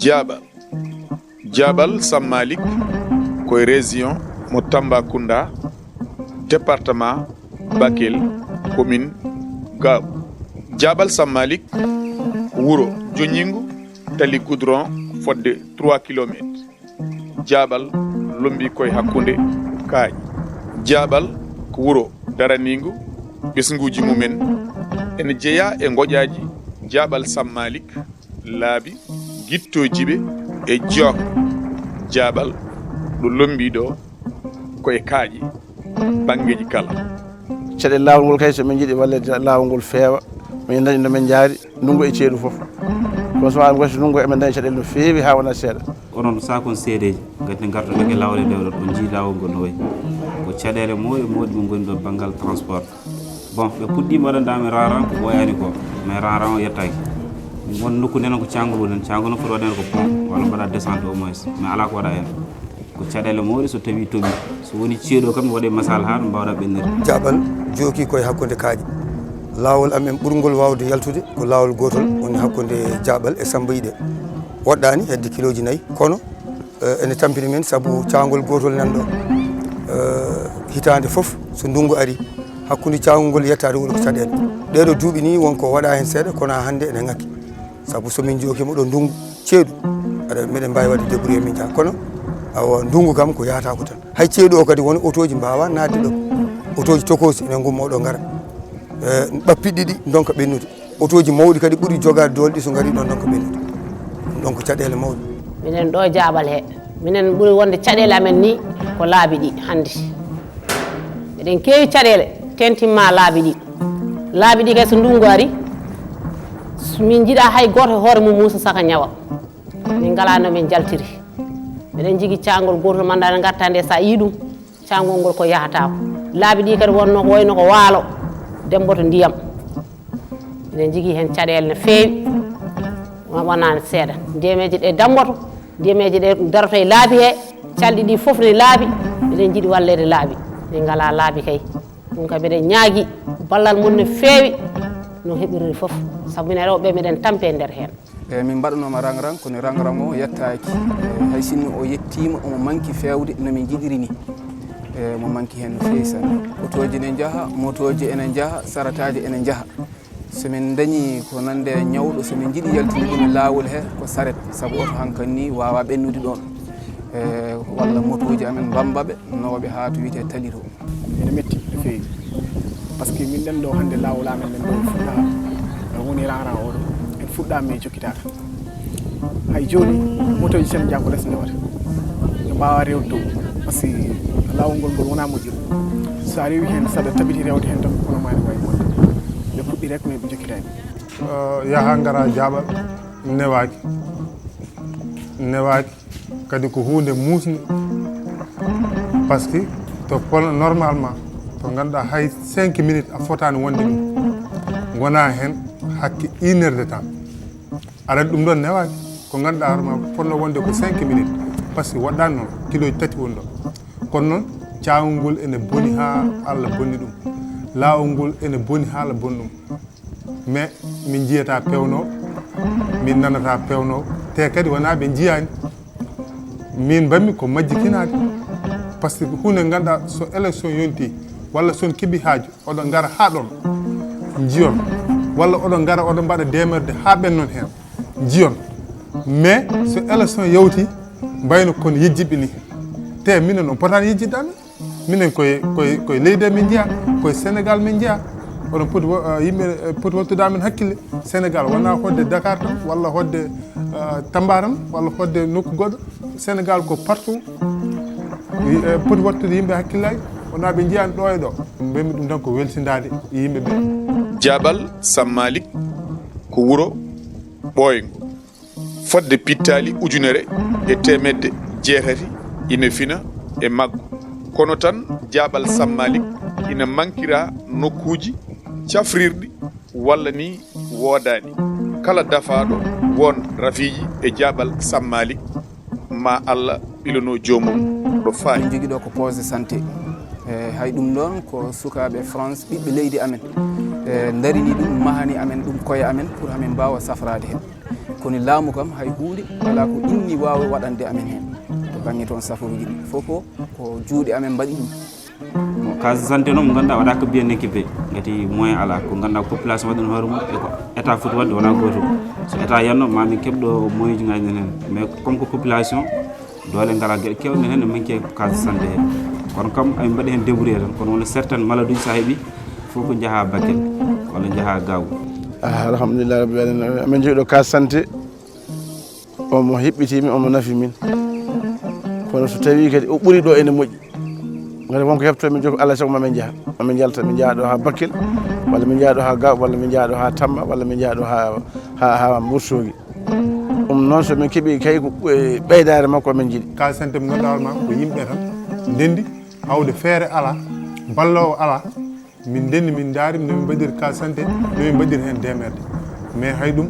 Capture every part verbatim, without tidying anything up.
Jaaɓal. Jaaɓal Sammalik ko e région mo Tambacounda, département Bakel, commune Gaabu. Jaaɓal Sammalik ko wuro joñiingo tali goudron fodde trois kilomètres. Jaaɓal lombii ko e hakkunde kaaƴe. Jaaɓal ko wuro daraniingo ɓesnguuji mumen. Ene jeyaa e ngoƴaaji Jaaɓal Sammalik, laabi, gittooji ɓe e jookde. Jaaɓal ɗo lombii ɗo ko e kaaƴe banngeeji kala. Caɗeele laawol ngol kay, so min njiɗi walleede laawol ngol feewa, min dañi no min njaari ndunngu e ceeɗu fof. Kono so maa ngati ndunngu emin dañi caɗeele no feewi haa wona seeɗa. Onon sakon seedeeji, ngati ne ngartoɗen e laawol e ndewɗon, on njii laawol ngol no wayi. Ko caɗeele mawɗe mawɗe min ngoni ɗo banngal transport. Bon, ɓe puɗɗiima waɗande amen raran ko ɓooyaani ko, mais raran o yettaaki. Won nokku nden ko caangol woni heen, caangol noon foti waɗande ko pont, walla mbaɗa descente au moins, mais alaa ko waɗa heen. Ko caɗeele mawɗe so tawii toɓii, so woni ceeɗu o kam waɗe masal haa ɗum mbaawɗa ɓennirde. Jaaɓal jooki koye hakkunde kaaƴe. Laawol amen ɓurngol waawde yaltude ko laawol gootol woni hakkunde Jaaɓal e Sammba Yiɗe. Woɗɗaani hedde kilooji nayi, kono ene tampini min sabu caangol gootol nan ɗo hitaande fof so ndunngu arii, hakkunde caangol ngol yettaade wuro ko caɗeele. Ɗeeɗoo duuɓi nii won ko waɗaa heen seeɗa, kono haa hannde ene ŋakki. Sabu so min njookiima ɗo ndunngu ceeɗu, aɗa meɗen mbaawi waɗde débrouillé min njaha, kono awa ndunngu kam ko yahataako tan. Hay ceeɗu o kadi won otooji mbaawaa naatde ɗo, otooji tokoosi ene ngummoo ɗo ngara. Ɓappiɗi ɗi ndonka ɓennude. Otooji mawɗi kadi ɓuri jogaade doole ɗi so ngarii ɗo ndonka ɓennude. Ɗum ɗon ko caɗeele mawɗe. Minen ɗo Jaaɓal he, minen ɓuri wonde caɗeele amen ni ko laabi ɗi hannde. Eɗen keewi caɗeele tentinmaa laabi ɗi. Laabi ɗi kay so ndunngu arii, so min njiɗaa hay gooto e hoore mum muusa saka ñawa. Min ngalaa no min njaltiri. Miɗen njogii caangol gootol manndaa nde ngartaa nde, so a yii ɗum, caangol ngol ko yahataako. Laabi ɗi kadi wonnoo ko wayno ko waalo, demmboto ndiyam. Miɗen njogii heen caɗeele no feewi, wonaa seeɗa. Ndiyameeje ɗe demmboto, ndiyameeje ɗe daroto e laabi he, calɗi ɗi fof ne laabi. Miɗen njiɗi walleede laabi, min ngalaa laabi kay. Ɗum kay miɗen ñaagii ballal mum no feewi, no heɓiriri fof, sabu minen rewɓe miɗen tampi e nder heen. Eeyi, min mbaɗanooma raŋ-raŋ, kono raŋ-raŋ o yettaaki. Eeyi, hay sinno o yettiima, omo manki feewde no min njiɗiri nii. Eeyi, omo manki heen no feewi sanne. Otooji ene njaha, motooji ene njaha, sarataaji ene njaha. So min ndañii ko nande e ñawɗo, so min njiɗi yaltinde ɗum e laawol he, ko saret, sabu oto hankadi nii waawaa ɓennude ɗoon. Eeyi, walla motooji amen mbambaɓe, nawooɓe haa to wiyetee tali to. Ene metti no feewi, par ce que min ɗen ɗo hannde laawol amen nden ɗo fuɗɗaa, woni raŋ-raŋ oɗo, en fuɗɗaama e jokkitaaka. Hay jooni motooji tan njaha ko les ndewata, ɓe mbaawaa rewde dow, par ce que laawol ngol ngol wonaa moƴƴol. So a rewii heen, saɗa tabiti rewde heen tan, kono maa ene waawi bonde. Ɓe puɗɗii rek, mais ɓe njokkitaani. Yaha ngara Jaaɓal newaaki, newaaki. Kadi ko huunde muusnde, par ce que to pol normalement to ngannduɗaa hay cinq minutes a fotaani wonde ɗum, ngonaa heen hakke une heure de temps. Aɗa anndi ɗum ɗoon newaaki, ko ngannduɗaa hoore maa fotnoo wonde ko cinq minutes, par ce que waɗɗaani noon, kilooji tati woni ɗoon. Kono noon caawngol ene boni haa Allah bonni ɗum, laawol ngol ene boni haa Allah bonni ɗum. Mais min njiyataa peewnoowo, min nanataa peewnoowo, te kadi wonaa ɓe njiyaani. Min mbaɗmi ko majjikinaade, par ce que huunde ngannduɗaa so élection yontii walla so on keɓii haaju, oɗon ngara haa ɗoon njiyon, walla oɗon ngara oɗon mbaɗa deemirde haa ɓennon heen njiyon. Mais so élection yawtii, mbayno kon yejjiɓe nii, te minen on potaani yejjitde amen. Minen koye koye koye leydi amen njeyaa, koye Sénégal min njeyaa. Oɗon poti yimɓe poti wattude amen hakkille. Sénégal wonaa hoɗde Dakar tan walla hoɗde Tamba tan walla hoɗde nokku goɗɗo. Sénégal ko partout. Poti wattude yimɓe hakkillaaji, wonaa ɓe njiyaani ɗo e ɗo. Mbiymi ɗum tan ko welsindaade yimɓe ɓe. Jaaɓal Sammalik ko wuro ɓooyngo. Fodde pittaali ujunere e teemedde jeetati ina fina e maggu. Kono tan Jaaɓal Sammalik ina mankira nokkuuji cafrirɗi walla ni woodaani. Kala dafaaɗo won rafiiji e Jaaɓal Sammalik, ma Allah ɓilano joomum ɗo faati. Min njogii ɗo ko poste de santé. E hay ɗum ɗoon ko sukaaɓe France, ɓiɓɓe leydi amen, e ndarini ɗum, mahani amen ɗum koye amen pour amen mbaawa safraade heen. Kono laamu kam, hay huunde alaa ko inni waawa waɗande amen heen. To bannge toon safooji ɗi fof ko, ko juuɗe amen mbaɗi ɗum. Bon, case de santé noon, mo ngannduɗaa waɗaaka bien équipé, ngati moyen alaa. Ko ngannduɗaa ko population waɗi hoore mum, e ko état foti waɗde wonaa gootum. So état yanno, ma min keɓ ɗo moyen ji ngaji heen. Mais comme ko population, doole ngalaa, geɗe keewɗe heen ne manque ko case de santé heen. Kono kam, amin mbaɗi heen débrouillé tan. Kono won certaines maladies, so a heɓi, fof ko njaha Bakel walla njaha Gaawu. Ah, alhamdulillah rabbil alamin. Amin jogii ɗo case santé, omo hiɓɓitii min, omo nafi min. Kono so tawii kadi o ɓurii ɗo ene moƴƴi. Ngati wonko heɓtoo min jogo Allah sago ma min njaha. Ma min njalta, min njaha ɗo haa Bakel, walla min njaha ɗo haa Gaawu, walla min njaha ɗo haa Tamma, walla min njaha ɗo haa, haa, haa Mbuur Soogi. Ɗum noon, so min keɓii kay ko, e, ɓeydaare makko min njiɗi. Case de santé mo ngannduɗaa hoore ma ko yimɓe tan ndenndi, hawde feere alaa, balloowo alaa. Min ndenndi, min ndaari no min mbaɗir case de santé, no min mbaɗir heen deemeerde. Mais hay ɗum,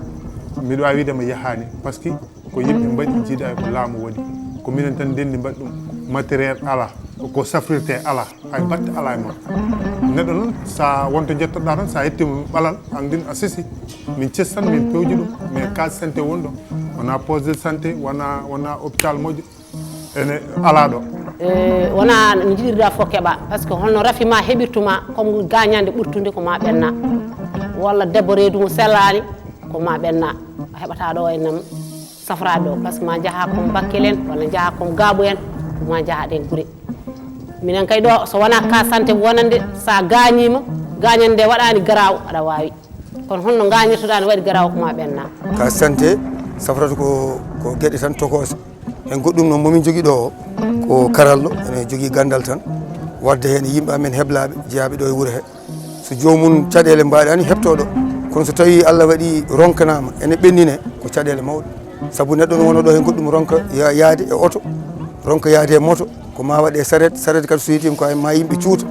miɗo waawi wiide ma yahaani, parce que ko yimɓe mbaɗi, jiidaa ko laamu waɗi. Ko minen tan ndenndi mbaɗi ɗum. Matériel alaa, ko safrirtee alaa, hay batte alaa e makko. Neɗɗo noon, so a wonto njettoɗaa tan, so a yettiima ɓalal, aan ndin a sesi. Min cesi tan, min pewji ɗum, mais case de santé woni ɗo. Wonaa poste de santé, wonaa, wonaa hôpital moƴƴo, ene alaa ɗo. E, wonaa no njiɗirɗaa fof keɓaa, parce que holno rafi ma heɓirtuma, comme gaañaande ɓurtunde, ko ma ɓenna. Walla debbo reedu mum sellaani, ko ma ɓenna. A heɓataa ɗo e nam safraaɓe o, parce que ma njaha comme Bakel en, walla njaha comme Gaawu en, ko ma njaha ɗeen gure. Minen kay ɗo, so wonaa case de santé wonande, so a gaañiima, gaañaande nde waɗaani garaaw, aɗa waawi. Kono honno gaañirtoɗaa no waɗi garaaw, ko ma ɓenna. Case de santé safrata ko, ko geɗe tan tokoosa. Heen goɗɗum noon, mo min njogii ɗo o, ko karallo, ene jogii ganndal tan, waɗde heen e yimɓe amen heblaaɓe, jeyaaɓe ɗo e wuro he. So joomum caɗeele mbaaɗaani, heɓtoo ɗo. Kono so tawii Allah waɗii ronkanaama, ene ɓennine, ko caɗeele mawɗe. Sabu neɗɗo no wona ɗo heen goɗɗum, ronka ya-, yahde e oto, ronka yahde e moto, ko ma waɗe saret, saret kadi so yetiima ko ma yimɓe cuuta,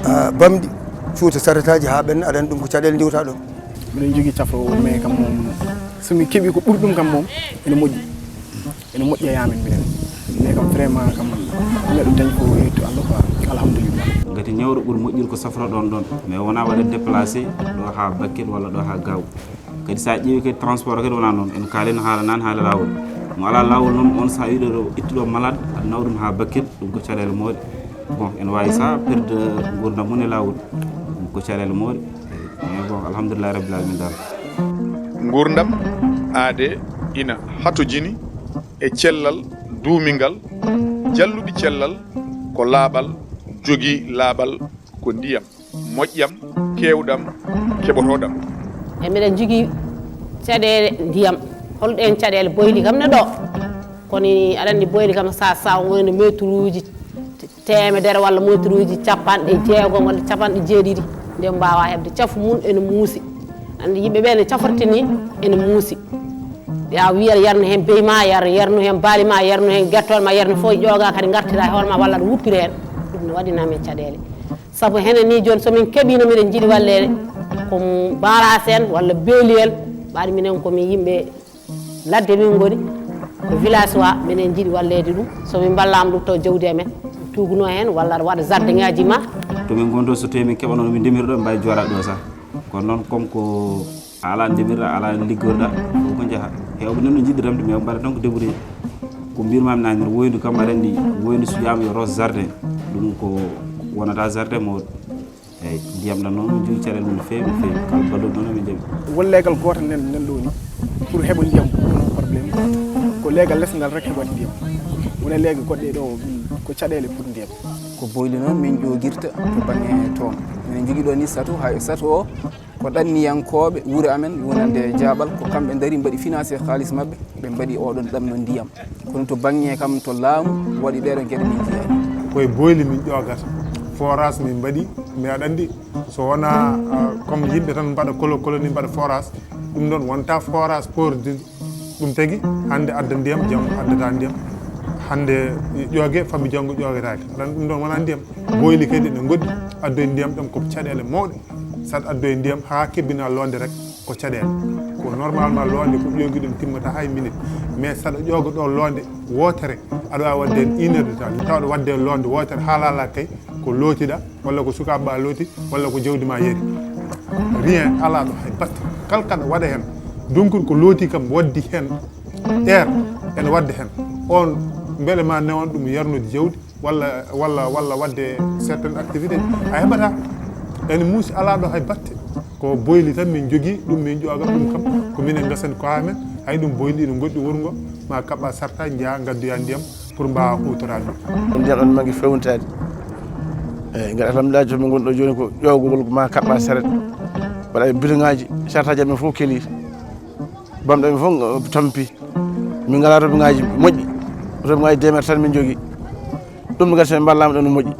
ah, bamɗi, cuuta saretaaji haa ɓenna, aɗa anndi ɗum ko caɗeele ndiwta ɗoon. Miɗen njogii cafroowo, mais kam moom, so mi keɓii ko ɓuri ɗum kam moom, ene moƴƴi. Ene moƴƴi e amen minen. Mais kam vraiment kam, neɗɗo dañi ko yettu Allah quoi. Alhamdulillah. Ngati ñawɗo ɓuri moƴƴude ko safroɗon ɗon, mais wonaa waɗa déplacé ɗo haa Bakel walla ɗo haa Gaaw. Kadi so a ƴeewi kadi transport kadi wonaa noon, en kaalino haala naan haala laawol. Mo alaa laawol noon, on so a yiɗo ittuɗo malade, aɗa nawa ɗum haa Bakel, ɗum ko caɗeele mawɗe. Bon, ene waawi sahaa perde nguurndam mum e laawol, ɗum ko caɗeele mawɗe. Mais bon, alhamdulillahi rabbil alamin dal. Nguurndam aadee ina hatojini e cellal duumingal. Jalluɓi cellal ko laaɓal, jogii laaɓal ko ndiyam, moƴƴam, keewɗam, keɓotooɗam. E miɗen njogii caɗeele ndiyam. Holɗeen caɗeele? Boyli kam ne ɗo. Kono aɗa anndi boyli kam, sa, sa woni metruuji teemedere walla metruuji capanɗe jeegom walla capanɗe jeeɗiɗi, nde mbaawa heɓde cafu mum ene muusi. Anndi yimɓe ɓe ne cafrata ni ene muusi. Ya wiyat yarnu heen beyi ma, yar, yarnu heen baali ma, yarnu heen gertooɗe ma, yarnu fof ƴooga kadi ngartira e hoore ma walla aɗa wuppira heen. Ɗum ne waɗina men caɗeele. Sabu hene ni jooni so min keɓiino miɗen njiɗi walleede ko barage en walla beeli en, mbaɗi minen ko min yimɓe ladde min ngoni, ko village wa, minen njiɗi walleede ɗum. So min mballaama ɗum taw jawdi amen tuuguno heen walla aɗa waɗa jardin ngaji ma. To min ngonto so tawi min keɓano no min ndemiri ɗo, min mbawi jooɗaade ɗo sah. Kono noon comme ko a ala ndemirɗa, a ala liggorɗa, fof ko njaha. Heewɓe noon no njiɗi remde, mais mbaɗa tan ko débrouillé. Ko mbirmami nani, woydu kam aɗa anndi, woydu so wiyama yo ros jardin, ɗum ko wonata jardin mawɗo. Eyyi, ndiyam ɗam noon min jogii caɗeele mum no feewi, no feewi. Kala balloɗo noon emin njaɓi. Won leegal gootal nen, nen ɗo ni pour heɓa ndiyam, ko ɗum problème. Ko leegal les ngal rek heɓata ndiyam. Wona leegal goɗɗe ɗo, ko caɗeele pour ndiyam. Ko boyli noon min ƴoogirta to bannge toon. Minen njogii ɗo ni satu, hay satu o ko ɗanniyankooɓe wuro amen wonande Jaaɓal, ko kamɓe ndari mbaɗi financé haalis maɓɓe, ɓe mbaɗi oɗon ɗam no ndiyam. Kono to bannge kam to laamu waɗi ɗeɗo geɗe min njiyaani. Koye boyli min ƴoogata, forage min mbaɗi, mais aɗa anndi so wona, ah, comme yimɓe tan mbaɗa kolo kolo ni mbaɗa forage, ɗum ɗon wonta forage pour de-, ɗum tagi hannde adda ndiyam, janngo addata ndiyam, hannde ƴooge fabbi janngo ƴoogetaake, aɗa anndi ɗum ɗon wona ndiyam. Boyli kadi ne ngoɗɗi addoy ndiyam ɗam ko caɗeele mawɗe. Saɗa addoye ndiyam haa kebbina loonde rek ko caɗeele. Ko normalement loonde ko ƴoogi ɗum timmata hay minute. Mais saɗa ƴooga ɗo loonde wootere, aɗa waawi waɗde heen une heure de temps, tawa aɗa waɗde heen loonde wootere haa laalaaka kay ko lootiɗa, walla ko sukaaɓe ma looti, walla ko jawdi ma yari. Rien alaa ɗo hay batte. Kala kaɗa waɗa heen, Dunkur ko looti kam waddi heen, ɗeer ene wadde heen. On mbele ma newon ɗum yarnude jawdi walla, walla, walla wadde certaines activités, a heɓata. Ene muusi, alaa ɗo hay batte. Ko boyli tan min njogii, ɗum min ƴooga ɗum kam. Ko minen ngasani ko amen. Hay ɗum boyli ene ngoɗɗi wuro ngo, ma kaɓɓa sarta, njaha ngaddoya ndiyam pour mbaawa huutoraade ɗum. Ndiyam ɗam mangi fewnitaade. Eeyi, ngal alhamdulillah, jomi ngon ɗo jooni ko ƴoogol ma kaɓɓa saret. Waɗa e bidon ŋaaji, sartaaji amen fof kelii. Bamɗo men fof tampi. Min ngalaa robiŋaaji moƴƴi. Robiŋaaji deemer tan min njogii. Ɗum kadi so min mballaama ɗum no moƴƴi.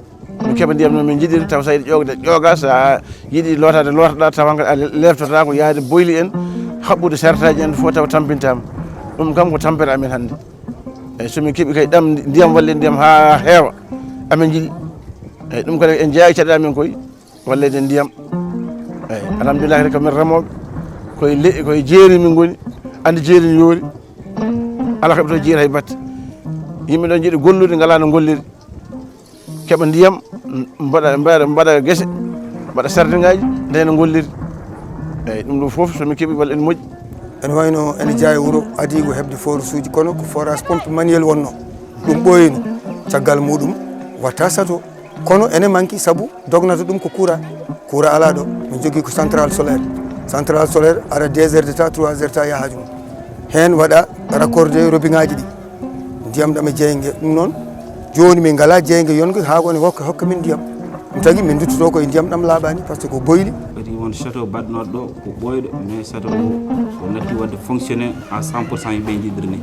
Min keɓa ndiyam no min njiɗiri, taw so yiɗi ƴoogde, ƴooga, so a yiɗi lootaade, lootoɗaa, tawa kadi a leeftotaako yahde boyli en, haɓɓude sartaaji en fof tawa tampintaama. Ɗum kam ko tampere amen hannde. Eeyi, so min keɓi kadi ɗam ndiyam, walle ndiyam haa heewa, amin njiɗi. Eeyi, ɗum kadi en jeyaa e caɗeele amen koy, walle ɗen ndiyam. Eeyi, alhamdulillah, kadi ko min remooɓe, koye leƴƴi, koye jeeri min ngoni, anndi jeeri ne yoori, alaa ko heɓata jeeri hay batte. Yimɓe ɗon njiɗi gollude, ngalaa no ngolliri. Keɓa ndiyam, mbaɗa, mbaɗa, mbaɗa gese, mbaɗa sardiŋaaji, ndena ngolliri. Eeyi, ɗum ɗo fof so min keɓi walla ene moƴƴi. Ene wayno ene jeyaa e wuro Adiigo heɓde forage uji, kono ko forage pompe manuel wonno. Ɗum ɓooyino. Caggal muɗum watta sato. Kono ene manki sabu dognata ɗum ko courant. Courant alaa ɗo. Min jogii ko central solaire. Central solaire ara deux heures de temps, trois heures de temps yaha haaju mum. Heen waɗa raccordé robiŋaaji ɗi. Ndiyam ɗam e jeynge. Ɗum noon, jooni min ngalaa jeynge yonge haa woni hokka, hokka min ndiyam. Ɗum tagi min nduttoto ko e ndiyam ɗam laaɓaani, par ce que ko boyli. Kadi won château baɗnooɗo ɗo ko ɓooyɗo, mais château o, o natti waɗde fonctionné à cent pour cent yimɓe njiɗiri ni.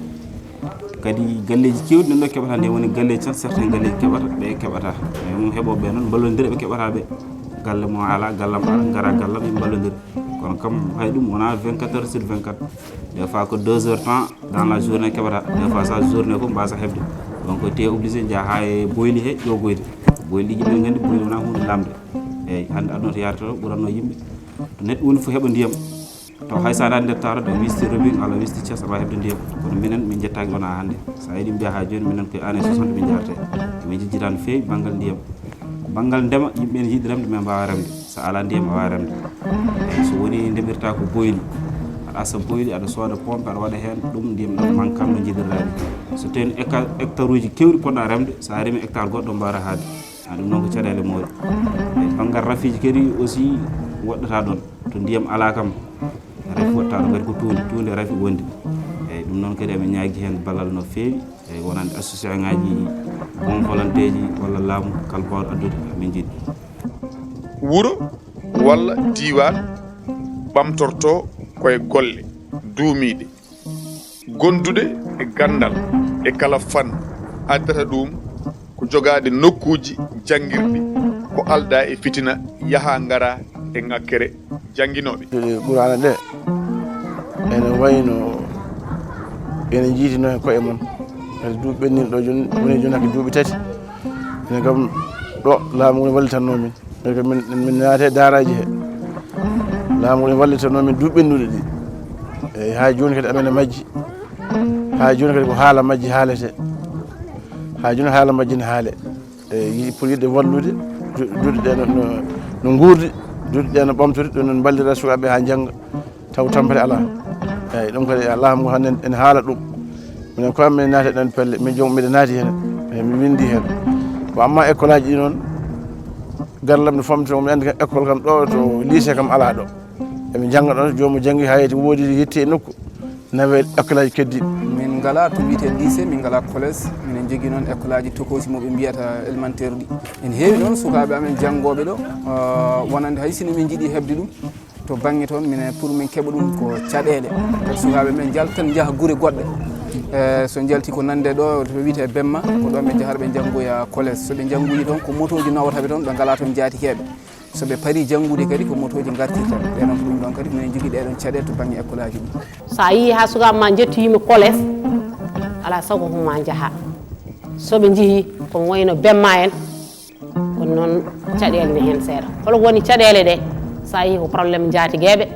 Kadi galleeji keewɗi nan ɗo keɓata ndiyam, woni galleeji tan, certains galleeji keɓata, ɓe keɓata. Mais mum heɓooɓe ɓe noon mballondira ɓe keɓata ɓe. Galle mo alaa, gallam alaa, ngara gallam ɓe mballondira. Kono kam hay ɗum wonaa vingt-quatre heures sur vingt-quatre. Des fois ko deux heures temps dans la journée keɓata. Des fois sa journée ko mbasa heɓde. Donc te obligé njaha haa e boyli he ƴogoyde. Boyli ɗi ɓe nganndi boyli wonaa huunde lamde. Eeyi, hannde aduna to yaarata to ɓuranno yimɓe. To neɗɗo woni fof heɓa ndiyam. Taw hay so aɗa anndi taaro ɗo wisti robiŋ walla wisti ces aɗa waawi heɓde ndiyam. Kono minen min njettaaki ɗoon haa hannde. So a yiɗi mbiya haa jooni minen koye année soixante min njaartee. Emin njejjita no feewi banngal ndiyam. Banngal ndema, yimɓe ne njiɗi remde, mais mbaawa remde. So alaa ndiyam, a waawaa remde. Eeyi, so woni ndemirta ko boyli, aɗa asa boyli, aɗa sooda pompe, aɗa waɗa heen, ɗum ndiyam ɗam mankan no njiɗirɗaa ni. So tawii hectare, hectare uji keewɗi poɗɗa remde, so a remi hectare goɗɗo mbaawata haade. A ɗum noon ko caɗeele mawɗe. Eeyi, banngal rafiiji kadi aussi woɗɗata ɗoon. To ndiyam alaa kam, rafi woɗɗata ɗoon kadi ko tuundi, tuundi e rafi wondi. Eeyi, ɗum noon kadi emin ñaagi heen ballal no feewi. Eeyi, wonande association ŋaaji bon volonté ji walla laamu kala baawɗo addude, min njiɗi. Wuro walla diiwaan ɓamtorto koye golle duumiiɗe, gondude e ganndal e kala fannu. Addata ɗum ko jogaade nokkuuji janngirɗi ko aldaa e fitina, yaha ngara e ŋakkere jannginooɓe. Ɗe Qur'aana ɗe ene wayno ene njiitino e koye mum. Kadi duuɓi ɓenniiɗo ɗo jooni, woni jooni hakke duuɓi tati. Ene kam ɗo laamu ngu wallitannoo min. Ene kam min, min naati e daaraaji he. Laamu ngu wallitannoo min duuɓi ɓennuɗi ɗi. Eeyi, haa jooni kadi amen e majji. Haa jooni kadi ko haala majji haalete. Haa jooni haala majji ne haale. E yi-, pour yiɗde wallude, du-, duɗe ɗe no, no, no nguurdi, duɗe ɗe no ɓamtori, ɗum noon mballira sukaaɓe haa njannga, taw tampere alaa. Eeyi, ɗum kadi alaa mo hannde en haala ɗum. Minen ko amen naati ɗon pelle, min joom miɗo naati heen, eeyi, mi winndi heen. Ko amma école aji ɗi noon, galle am no famti, mi anndi kam école kam ɗo to lycée kam alaa ɗo. Eɓe njannga ɗon, joomum janngi haa yetti woodi yetti e nokku. Nawe école aji keddiiɗi. Min ngalaa to wiyetee lycée, min ngalaa collège. Minen njogii noon école aji tokoosi mo ɓe mbiyata élémentaire ɗi. Ene heewi noon sukaaɓe amen janngooɓe ɗo, ah, wonande hay sinno min njiɗi heɓde ɗum. To bannge toon, minen pour min keɓa ɗum ko caɗeele. Kadi sukaaɓe men njalta njaha gure goɗɗe. Eh, so njalti ko nande ɗo to wiyetee Bemma, ko ɗoon ɓe njahata ɓe njanngoya collège. So ɓe njanngoyi toon, ko motooji nawata ɓe toon, ɓe ngalaa toon njaatikeeɓe. So ɓe parii janngude kadi ko motooji ngartirta. Ɗee noon ko ɗum ɗoon kadi minen njogii ɗee ɗoon caɗeele to bannge école aji ɗi. So a yii haa sukaaɓe ma njettoyiima collège, alaa sago ko ma njaha. So ɓe njehii ko wayno Bemma en, kono noon caɗeele ne heen seeɗa. Hol ko woni caɗeele ɗe? So a yii ko problème njaatigeeɓe.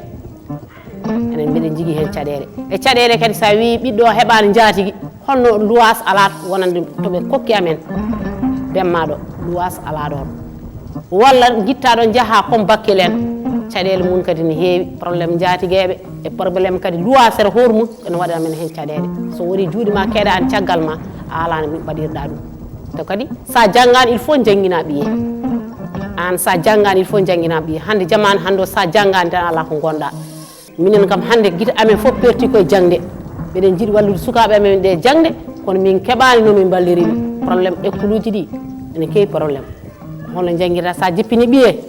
Enen mbiɗen njogii heen caɗeele. E caɗeele kadi, so a wii ɓiɗɗo o heɓaani njaatigi, holno luwaas alaa wonande to ɓe kokki amen Bemma ɗo, luwaas alaa ɗoon. Walla njitta ɗo njaha comme Bakel en, Caɗeele mum kadi ne heewi, problème njaatigeeɓe e problème kadi luwaa sera hoore mum ene waɗa men heen caɗeele. So woni juuɗe ma keeɗa aan caggal ma, a alaano mbaɗirɗa ɗum. To kadi, so a janngaani, il faut njannginaa ɓiye. Aan so a janngaani, il faut njannginaa ɓiye. Hannde jamaanu hannde o, so a janngaani tan alaa ko ngonɗa. Minen kam hannde gite amen fof perti koye jaŋde. Mbiɗen njiɗi wallude sukaaɓe amen ɗe jaŋde, kono min keɓaani no min mballiri ɓe. Problème école uji ɗi ene keewi problème. Hono njanngirta so a jippini ɓiye,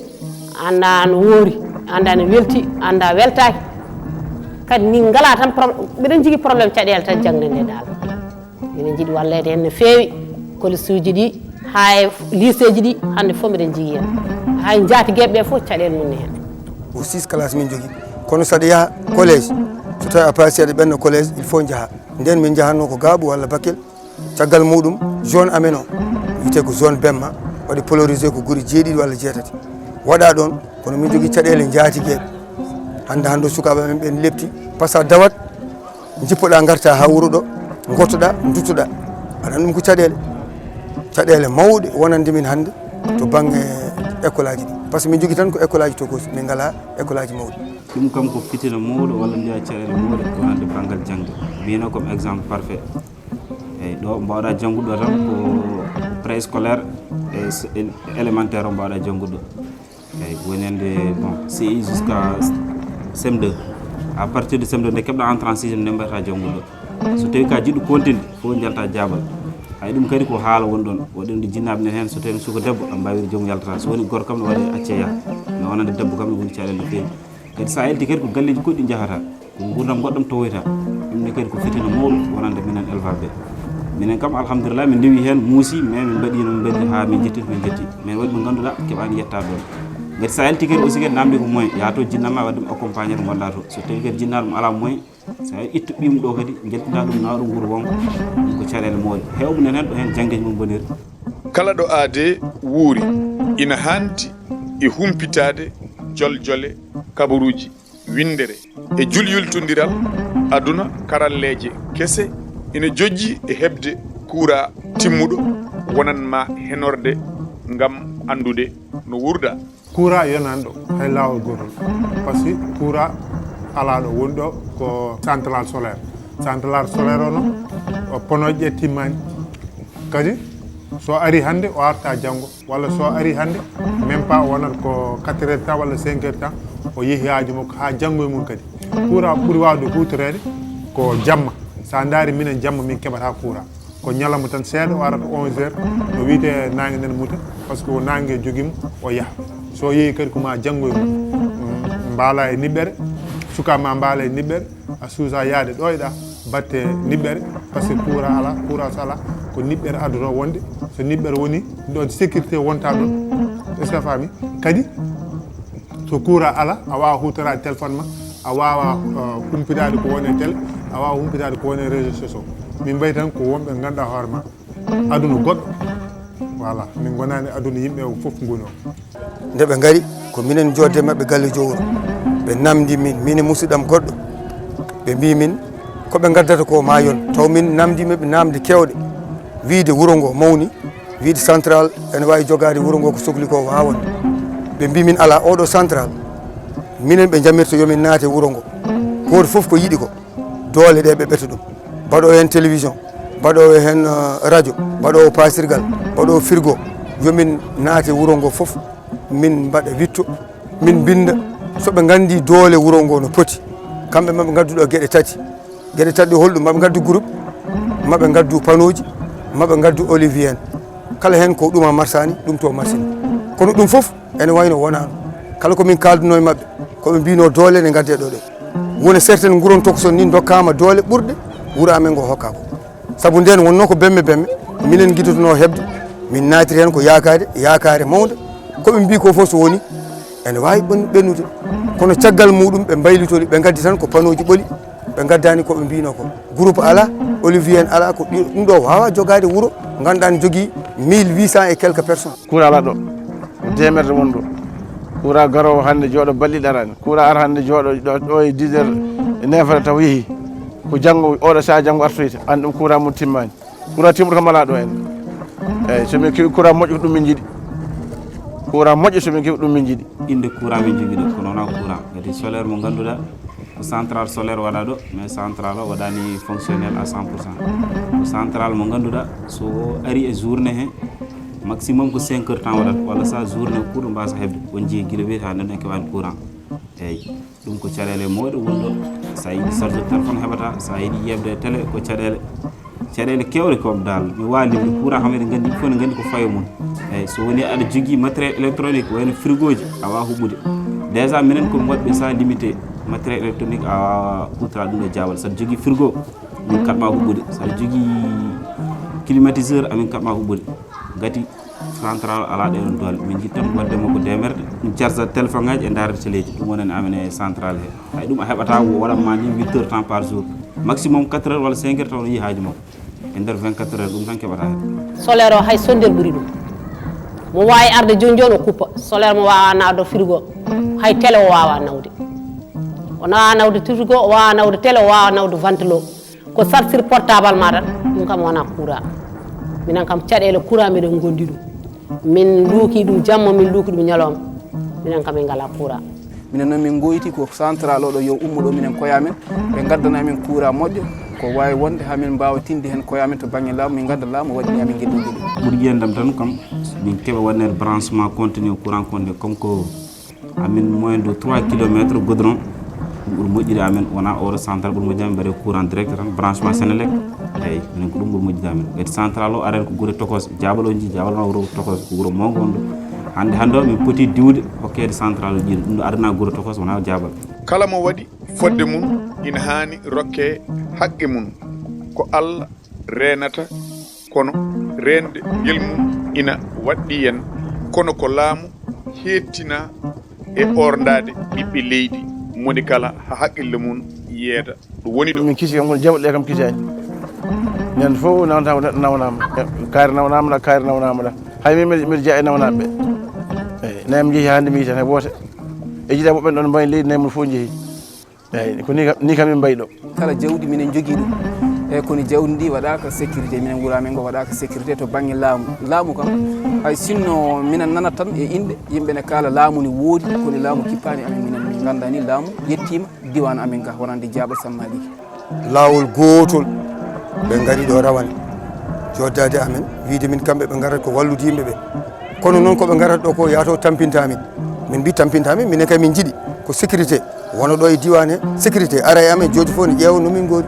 annda no woori, annda no welti, annda weltaaki. Kadi min ngala tan pro-, mbiɗen jogii problème caɗeele tan jaŋde nde daal. Minen njiɗi walleede heen no feewi, kolesuuji ɗi, haa e liiseeji ɗi, hannde fof mbiɗen njogii heen. Haa e njaatigeeɓe ɓe fof caɗeele mum ne heen. Ko six classe min njogii. Kono so aɗa yaha collège, so tawi a paasi aɗa ɓenna collège, il faut njaha. Nden min njahatnoo ko Gaaɓu walla Bakel. Caggal muɗum, zone amen o, wiyetee ko zone Bemma, waɗi polarisé ko gure jeeɗiɗi walla jeetati. Waɗa ɗon, kono min njogii caɗeele njaatigeeɓe. Hannde hannde sukaaɓe amen ɓen lepti, pasa dawat, njippoɗa ngarta haa wuro ɗo, ngottoɗa, nduttoɗa. Aɗa ɗum ko caɗeele. Caɗeele mawɗe wonande min hannde to bannge école aji ɗi. Par ce que min njogii tan ko école aji tokosi, min ngalaa école aji mawɗi. Ɗum kam ko fitina mawɗo walla mbiya caɗeele mawɗe wonande banngal jaŋde. Mbiyano comme exemple parfait. Eyi, ɗo mbaawɗa janngude ɗo tan ko préscolaire e s-, e élémentaire o mbaawɗa janngude ɗo. Eyi, woni hannde, bon, C I jusqu'à C M deux. À partir de C M deux, nde keɓɗa entrée en sixième, nde mbaɗata janngude ɗo. So tawi ka jiɗɗo continude, fof njalta jaabal. Hay ɗum kadi ko haala woni ɗon. Waɗi ɗum ɗo jinnaaɓe nen heen, so tawi suka debbo, ɗo mbaawiri joom yaltata. So woni gorko kam, no waɗi acce yaha. No wonande debbo kam, no woni caɗeele no feewi. Kadi so a yalti kadi ko galleeji goɗɗi njahata, ko nguurndam goɗɗam tawoyta. Ɗum ne kadi ko fitina mawɗo wonande minen élevage ɓe. Minen kam alhamdulillah min ndewi heen muusi, mais min mbaɗi no min mbaɗi haa min njetti to min njetti. Mais waɗi ɓe ngannduɗaa keɓaani yettaade ɗoon. Ngati so a yalti kadi aussi kadi namdi ko moyen, yaa to jinnama waɗi ɗum accompagner to ngonɗa to. So tawi kadi jinnaaɗo ɗum alaa moyen, so a ittu ɓiyum ɗo kadi, njaltinɗa ɗum nawa ɗum wuro wonko, ɗum ko caɗeele mawɗe. Heewɓe nen heen ɗo heen janngeeji mum boniri. Kala ɗo aadee wuuri ina haandi e humpitaade joljole kabaruuji winndere e julyultondiral aduna karalleeje kese ina jojji e heɓde kuuraa timmuɗo wonan ma henorde ngam anndude no wuurɗa. Kuuraa yonaani ɗo hay laawol gootol, par ce que kuuraa alaa ɗo, woni ɗo ko central solaire. Central solaire o noon, o ponooje ɗe timmaani. Kadi so ari hannde o arta janngo, walla so ari hannde même pas o wonata ko quatre heures temps walla cinq heures temps, o yehi haaju makko haa janngo e mum kadi. Kuuraa ɓuri waawde huutoreede ko jamma. So a ndaari minen jamma min keɓata kuuraa. Ko ñalawma tan seeɗa o arata onze heures, no wiyetee naange nden muta, par ce que o naange jogii mo o yaha. So yehi kadi ko ma janngo e mum. Mm, mbaala e niɓɓere, suka ma mbaala e niɓɓere, a suusa yaade ɗo e ɗa batte niɓɓere, par ce que kuuraa alaa, kuuraa so alaa, ko niɓɓere addoto wonde, so niɓɓere woni ɗon sécurité wonta ɗon, est-ce que a faami? Kadi so kuuraa alaa, a waawa huutoraade téléphone ma, a waawa, uh, humpitaade ko woni e télé, a waawa humpitaade ko woni e réseau sociaux. Min mbayi tan ko wonɓe ngannduɗaa hoore ma. Aduna goɗɗo. Voilà, min ngonaani aduna yimɓe o fof ngoni o. Nde ɓe ngari, ko minen jodde maɓɓe galle jowro. Ɓe namdi min, min e musidɗam goɗɗo. Ɓe mbi min, ko ɓe ngaddata ko ma yon. Taw min namdi maɓɓe namde kewɗe. Wiide wuro ngo mawni, wiide central ene waawi jogaade wuro ngo ko sokli ko waawon. Ɓe mbi min ala oɗo central. Minen ɓe jamirta yo min naate wuro ngo. Gooto fof ko yiɗi ko. Doole ɗe ɓe ɓeta ɗum. Mbaɗo heen télévision, mbaɗo heen, uh, radio, mbaɗo pasirgal, mbaɗo frigo. Yo min naate wuro ngo fof, min mbaɗa witto, min mbinda. So ɓe nganndi doole wuro ngo no poti, kamɓe maɓe ngaddu ɗo geɗe tati. Geɗe tati ɗo holɗum? Maɓe ngaddu groupe, maɓe ngaddu panneauji, maɓe ngaddu olivier en. Kala heen ko ɗuma marsani, ɗum to marsini. Kono ɗum fof ene wayno wonaano. Kala ko min kaalduno e maɓɓe, ko ɓe mbino doole ne ngadde ɗo ɗe. Wona certaine nguron tokoson ni dokkama doole ɓurɗe wuro amen ngo hokka ko. Sabu nden wonno ko bemme bemme, minen gidotono heɓde, min naatiri heen ko yaakaade, yaakaare mawnde. Ko ɓe mbi ko fof so woni, ene waawi ɓen-, ɓennude. Kono caggal muɗum ɓe mbaylitori, ɓe ngaddi tan ko panneauji ɓoli, ɓe ngaddani ko ɓe mbino ko. Groupe ala, olivier en ala, ko ɗi-, ɗum ɗo wawa jogaade wuro, ngannduɗaa ne jogii mille huit cents et quelques personnes. Kuura ala ɗo, ko deemerre woni ɗo. Kuura garoowo hannde jooɗo balɗe ɗiɗi araani. Kuura ara hannde jooɗo ɗo, ɗo e dix heures, e neuf heures taw yehi. Ko janngo, oɗo saha janngo artoyta, an ɗum kuura mum timmaani. Kuura timmuɗo kam alaa ɗo en. Eeyi, so min keɓi kuura moƴƴo ko ɗum min njiɗi. Courant moƴƴo, so min keɓi ɗum min njiɗi. Inde courant min jogiɗo, kono wona courant kadi solaire mo ganduɗa ko central solaire waɗa ɗo, mais central o waɗani fonctionnel à cent pour cent. Ko central mo ganduɗa so ari e journée he maximum ko cinq heures temps waɗata, walla sa journée kuuɗo mbasa heɓde, on jii guila weeti ha nden en keɓani courant. Eyyi, ɗum ko caɗele mawɗe woni ɗo. Sa yiɗi charge téléphone heɓata, sa yiɗi yeɓde télé ko caɗele. Caɗele kewɗe ko dal mi wawa limde. Courant kam eɗen gandi, fof ne gandi ko fayo mum. Eyyi, so woni aɗa jogui matériel électronique wayno frigoji, a wawa huɓɓude. Déjà minen komi waɗɓe sa limité matériel électronique, a wawa huttira ɗum e jaawal. Saɗa jogui frigo, min kaɗma huɓɓude. Saɗa jogui climatiseur, amin kaɗma huɓɓude. Gati central ala ɗeɗon doole. Min jiɗi tan wadde makko demerɗe, ɗum charge téléphone ngaji e darde teleji, ɗum wonani amen e central he. Hay ɗum a heɓata waɗanma ni huit heures temps par jour, maximum quatre heures walla cinq heures taw no yi haaju makko. E nder vingt-quatre heures ɗum tan keɓata hen. Solaire o hay sonde ɓuuri ɗum. Mo wawi arde joni joni o kuppa solaire, mo wawa nawde frigo. Hay télé o wawa nawde. O wawa nawde frigo, o wawa nawde télé, o wawa nawde ventilo. Ko chargir portable ma tan, ɗum kam wona courant. Minen kam caɗele courant miɗen gondi ɗum. Min luuki ɗum jamma, min luuki ɗum ñalawma. Minen kam min ngala courant. Minen noon min ngoyti ko central oɗo yo ummo ɗo minen koye amen, ɓe ngaddana amen courant moƴƴo, ko wawi wonde ha min mbawa tinde hen koye amen to bangge laamu, min ganda laamu waɗini amen gueɗel gueɗel. Ɓuuri yiyandam tan kam min keɓa waɗnede branchement continu courant konde comme ko amin moins de trois kilométre goudron. Ɗum ɓuuri moƴƴude amen, wona oɗo central ɓuuri moƴƴude amen mbaɗe courant direct tan, branchement Senelec. Eyyi, minen ko ɗum ɓuuri moƴƴude amen. Kadi central o arani ko gure tokos, jaabal o jii jaabal ma wuro tokos, ko wuro mawgo on ɗo. Hande hande o min poti diwde hokkede central o jiiɗo ɗum ɗo adana gure tokos wona jaabal. Kala mo waɗi fodde mum ina haani rokke haqqe mum. Ko Allah reenata, kono reende ngel mum ina waɗɗi en, kono ko laamu heettina e oorndaade ɓiɓɓe leydi moni kala haa haqqille mum yeeda ɗo woni ɗo. Min kisi kam kono jawɗe ɗe kam kisaani. Ñande fof nawata ko neɗɗo nawanaama. Kaari nawanaama ɗa, kaari nawanaama ɗa. Hay min mbiɗa jeya e nawanaaɓe ɓe. Eyi, nayi mi jehi haa hannde mi yiyi tan hay woote. E jiɗa woɓɓe ɗon mbayi leydi nayi mum fof jehi. Eyyi, ko ni kam, ni kam min mbayi ɗo. Kala jawdi minen jogii ɗum. Eyyi, kono jawdi ndi waɗaaka sécurité, minen wuro amen ngo waɗaaka sécurité to bannge laamu. Laamu kam, hay sinno minen nanat tan e inɗe, yimɓe ne kaala laamu ne woodi, kono laamu kippaani amen, minen min nganndaa ni laamu yettiima diiwaan amen ga, wonande Jaaɓal Sammaliki. Laawol gootol ɓe ngari ɗo rawane joddaade amen, wiyde min kamɓe ɓe ngarat ko wallude yimɓe ɓe. Kono noon ko ɓe ngarat ɗo ko yaato tampinta min. Min mbi tampinta min, minen kay min njiɗi ko sécurité. Wano ɗo e diiwaan he sécurité ara e amen jooɗi fof ne ƴeewa no min ngoori.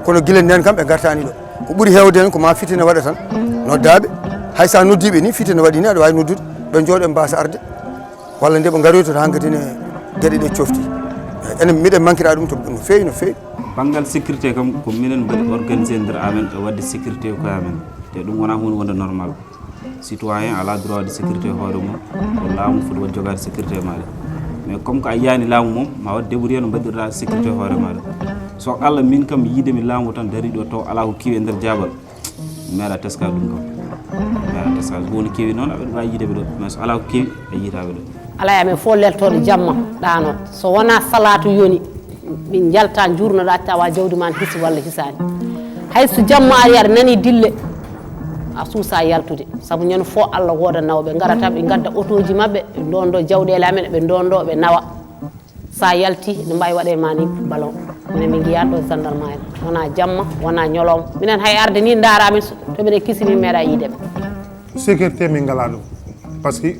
Kono gila nden kam ɓe ngartaani ɗo. Ko ɓuri heewde heen ko ma fitina waɗa tan noddaaɓe. Hay so a noddiiɓe ni fitina waɗi ni aɗa waawi noddude ɓe njooɗo ɓe mbaasa arde. Walla nde ɓe ngaroyta to hankadi ne geɗe ɗe cofti. Enen miɗen mankira ɗum to no feewi no feewi. Banngal sécurité kam ko minen mbaɗi organisé nder amen e waɗde sécurité koye amen. Te ɗum wona hunde wonde normal. Citoyen ala droit waɗde sécurité hoore mum, ko laamu foti waɗ jogaade sécurité maɗa. Mais comme ko a yiyani laamu mom ma waɗ débrouillé no mbaɗirɗa sécurité hoore maɗa. So allah min kam yiide mi laamu tan dariɗo taw ala ko kiwi e nder jaabal. Meeɗa teska ɗum kam. Meeɗa teska ɗum woni kewi noon aɓe wawi yiideɓe ɗo mais so ala ko kewi a yiitaɓe ɗo. Alaa e amen fof leltooɗo jamma ɗaano so wonaa salaatu yoni. Min njalta njuurnoɗa tawa jawdi ma ne hisi walla hisaani. Hay so jamma ari aɗa nani dille a suusa yaltude. Sabu ñande fof allah wooda nawɓe ngarata ɓe ngadda otooji maɓɓe ɓe ndoondo jawɗeele amen ɓe ndoondo ɓe nawa. Sa yalti no mbawi waɗe ma ni ballon. Minen min ngiyan ɗo gendarme en wona jamma wona ñoloma minen hay arde ni ndaara min to minen kisi min meeɗa yiide ɓe. Sécurité min ngala ɗum par ce que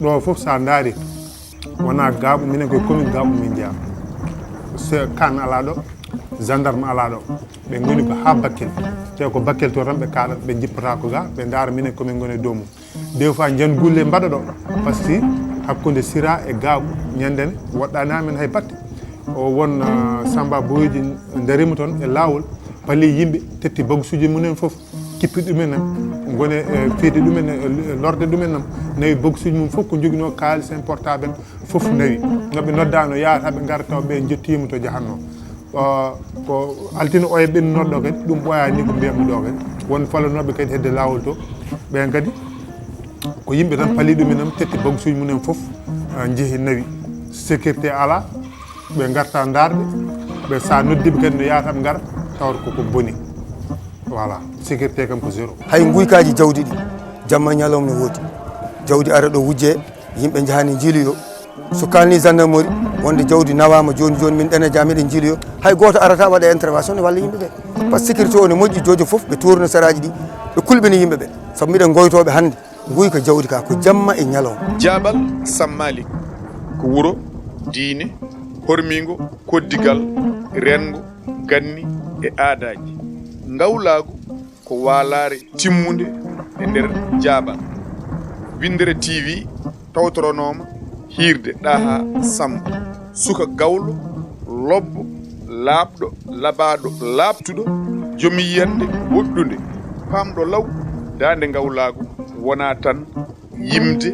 ɗo fof sa ndaari wona gaaɓu minen koye commune gaaɓu min jeya. Kan ala ɗo, gendarme ala ɗo. Ɓe ngoni ko ha bakkel te ko bakkel to tan ɓe kaɗat ɓe jippata ko ga ɓe ndaara minen komin ngoni e dow mum. Des fois jan gulle mbaɗa ɗo par ce que hakkude sira e gaaɓu ñanden woɗɗani amen hay batte. O won samba boyji darima toon e lawol pali yimɓe tetti bagsuji mumen foof kippi ɗumen en gone e fiyde ɗumen e lorde ɗumen nam nawi bagsuji mum foof ko joguino kalis en portable en foof nawi noɓe noddano yahata ɓe gara taw ɓe jettima to jahanno. Ko altine oya ɓennunoɗo ɗo kadi ɗum ɓoyani ko mbiyammi ɗo kadi won falanoɓe kadi hedde lawol to ɓen kadi ko yimɓe tan pali ɗumen am tetti bagsuji mumen foof jeehi nawi sécurité ala. Ɓe garta darde ɓe sa noddiɓe kadi no yahata ɓe gara tawata koko boni. Voilà sécurité kam ko zéro. Hay guykaji jawdi ɗi jamma ñalawma ne woodi jawdi ara ɗo wujje. Yimɓe njahani njiiloyo. So kaalni gendarmerie wonde jawdi nawaama jooni jooni, min ɗeneja miɗen njiiloyo. Hay gooto arata waɗa intervention ne walla yimɓe ɓe. Par ce que sécurité o ne moƴƴi, jojo fof ɓe toorno saraaji ɗi, ɓe kulɓini yimɓe ɓe. Sabu miɗen goytooɓe hannde, nguyka jawdi ka ko jamma e ñalawma. Jaaɓal Sammali ko wuro diine hormiingo koddigal, renngo, ganni e aadaaji. Ngawlaagu ko waalaare timmunde e nder Jaaɓal. Winndere T V tawtoronooma hiirde Ɗaha Sammba, suka gawlo, lobbo, laaɓɗo, labaaɗo, laaɓtuɗo, jomi yiyannde woɗɗunde, paamɗo law. Daande Ngawlaagu wonaa tan yimde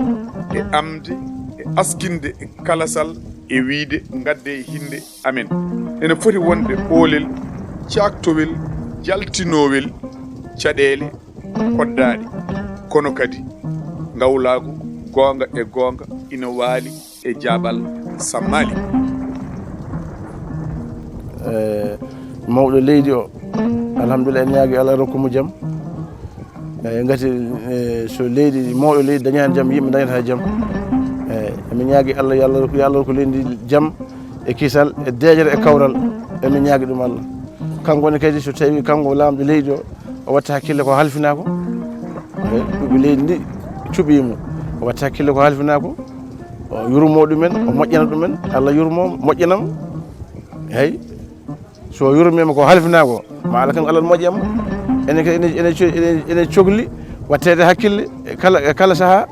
e amde e askinde e kalasal e wiyde ngadde e hinnde amen. Ene foti wonde oolel caaktowel jaltinoowel caɗeele koddaaɗe, kono kadi Ngawlaagu goonga e goonga ina waali e Jaaɓal Sammali. E mawɗo leydi o, alhamdulillah, en ñaagi Allah rokku mo jam. E ngati, e so leydi, mawɗo leydi dañaani jam, yimɓe dañata jam. E emin ñaagi Allah, yo Allah, yo Allah rokku leydi ndi jam e kisal e deeƴere e kawral. Emin ñaagi ɗum Allah. Kanko ne kadi, so tawi kanko laamɗo leydi o, o watta hakkille ko halfinaa ko. E ɓiɓɓe leydi ndi cuɓii mo, o watta hakkille ko halfinaa ko. O yurmo ɗumen, o moƴƴana ɗumen. Allah yurmo, moƴƴana mo. Eyi, so yurmiima ko halfinaa ko, ma Allah kanko Allah moƴƴan mo. Ene, ene, ene, ene, ene cogli watteede hakkille e kala, e kala sahaa.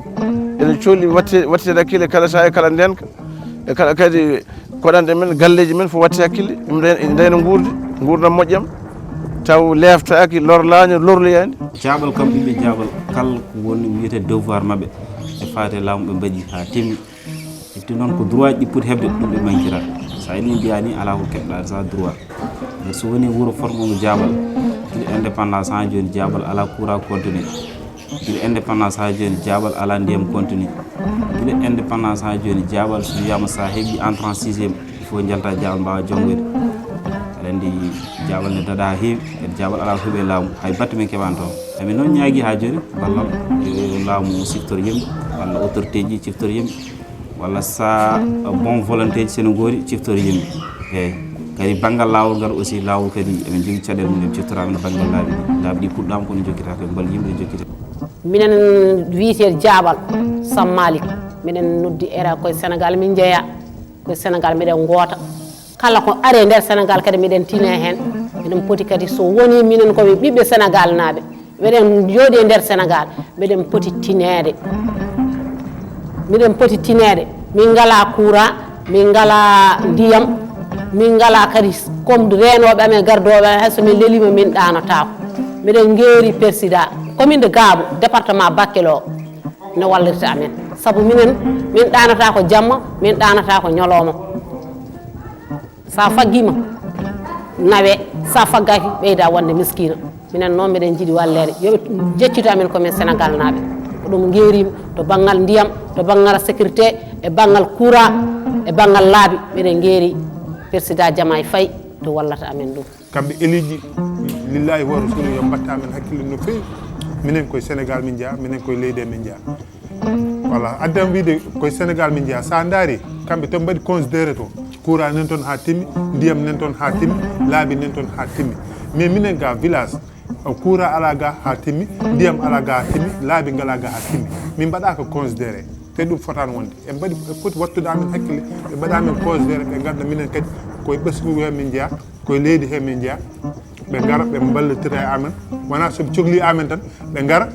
Ene cogli watte-, watteede hakkille e kala sahaa, e kala ndeenka, e kala kadi koɗanɗe men, galleeji men fof watte hakkille. Ɗum ndeen, ene ndeyna nguurdi, nguurndam moƴƴam, taw leeftaaki, lorlaani, lorloyaani. Jaaɓal kam, ɓiɓɓe Jaaɓal, kala ko woni wiyetee devoir maɓɓe e faati e laamu, ɓe mbaɗi haa timmi. Itti noon ko droit ji ɗi poti heɓde, ɗum ɓe mankira. So a yiɗi mbiyaa ni, alaa ko keɓɗaa, so a droit. Mais so woni wuro formongo Jaaɓal, gila indépendance haa jooni, Jaaɓal alaa courant continu. Gila indépendance haa jooni, Jaaɓal alaa ndiyam continu. Gila indépendance haa jooni, Jaaɓal so wiyaama so a heɓii entrée en sixième, il faut njalta Jaaɓal mbaawa jonngoyde. Aɗa anndi Jaaɓal ne daɗa haa heewi, kadi Jaaɓal alaa ko heɓi e laamu, hay batte men keɓaani toon. Emin noon ñaagi haa jooni ballal, yo laamu siftor yimɓe, walla autorité ji ciftor yimɓe, walla so a bon volonté ji, so ene ngoodi, ciftor yimɓe. Eeyi, kadi banngal laawol ngal aussi, laawol kadi emin njogii caɗeele mum en ciftora, amen banngal laabi ɗi. Laabi ɗi puɗɗaama kono jokkitaaka, e mbal yimɓe jokkita. Minen wiyetee Jaaɓal Sam Malik, miɗen noddi era koye Sénégal min njeyaa, koye Sénégal miɗen ngoota. Kala ko ari e nder Sénégal kadi miɗen tine heen. Miɗen poti kadi, so wonii minen ko ɓiɓɓe Sénégal naaɓe, miɗen jooɗi e nder Sénégal, miɗen poti tineede. Miɗen poti tineede. Min ngalaa courant, min ngalaa ndiyam, min ngalaa kadi comme reenooɓe amen, gardooɓe amen, hay so min leliima min ɗaanotaako. Miɗen ngeeri persidaa, commune de Gaabu, département Bakel o, no wallirta amen. Sabu minen, min ɗaanotaako jamma, min ɗaanotaako ñolooma. So a faggiima, nawee, so a faggaaki, ɓeydaa wonde miskiina. Minen noon, miɗen njiɗi walleede. Yo ɓe njeccito amen ko min Senegaal naaɓe. Ko ɗum ngeeriimi, to banngal ndiyam, to banngal sécurité, e banngal courant, e banngal laabi. Miɗen ngeeri Persidaa Jamaay Fay to wallata amen ɗum. Kamɓe eliiɗi, lillaahi wa rasuuli, yo mbaɗta amen hakkille no feewi. Minen koye Senegaal min njeyaa, minen koye leydi amen njeyaa. Voilà, addan wiide koye Senegaal min njeyaa. So a ndaari, kamɓe tan mbaɗi considéré to. Courant nan toon haa timmi, ndiyam nan toon haa timmi, laabi nan toon haa timmi. Mais minen ga village, courant alaa ga haa timmi, ndiyam alaa ga haa timmi, laabi ngalaa ga haa timmi. Min mbaɗaaka considéré. Te ɗum fotaani wonde. Ɓe mbaɗi, ɓe poti wattude amen hakkille, ɓe mbaɗa amen considéré, ɓe ngannda minen kadi koye ɓesngu hee min njeyaa, koye leydi hee min njeyaa. Ɓe ngara, ɓe mballitira e amen. Wonaa so ɓe cokli amen tan, ɓe ngara,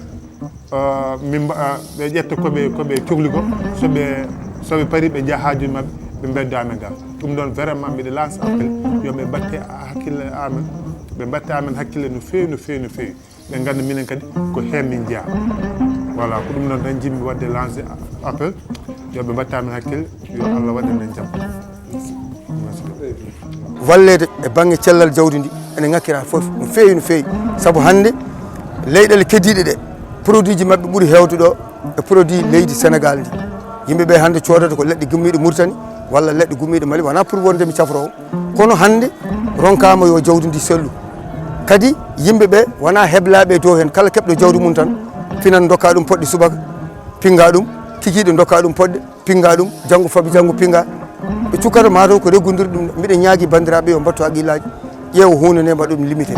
min mba-, ɓe ƴetta ko ɓe, ko ɓe cokli ko. So ɓe, so ɓe parii, ɓe njaha haajuuji maɓɓe, ɓe mbeddo amen ga. Ɗum ɗoon, vraiment, miɗo lance appel, yo ɓe mbatte hakkille e amen, ɓe mbatte amen hakkille no feewi, no feewi, no feewi. Ɓe ngannda minen kadi ko heen min njeyaa. Voilà, ko ɗum ɗoon tan njiɗmi waɗde lancé appel, yo ɓe mbatta min hakkille, yo Allah waɗan en jam. Walleede e bannge cellal jawdi ndi ene ŋakkira fof no feewi, no feewi. Sabu hannde leyɗeele keddiiɗe ɗe, produit ji maɓɓe ɓuri heewde ɗo e produit leydi Senegaal ndi. Yimɓe ɓe hannde coodata ko leɗɗe gummiiɗe Mauritanie walla leɗɗe gummiiɗe Mali, wonaa pour wonde mi cafroowo. Kono hannde ronkaama yo jawdi ndi sellu. Kadi yimɓe ɓe wonaa heblaaɓe e dow heen, kala keɓɗo jawdi mum tan finan, ndokka ɗum poɗɗe subaka, pinnga ɗum, Kikiiɗe ndokka ɗum poɗɗe, pinnga ɗum, janngo fabi, janngo pinnga. Ɓe cukkata maataw ko reggondir ɗum. Miɗen ñaagi banndiraaɓe yo mbattu haqiillaaji, ƴeewa huunde nde, mbaɗa ɗum limité.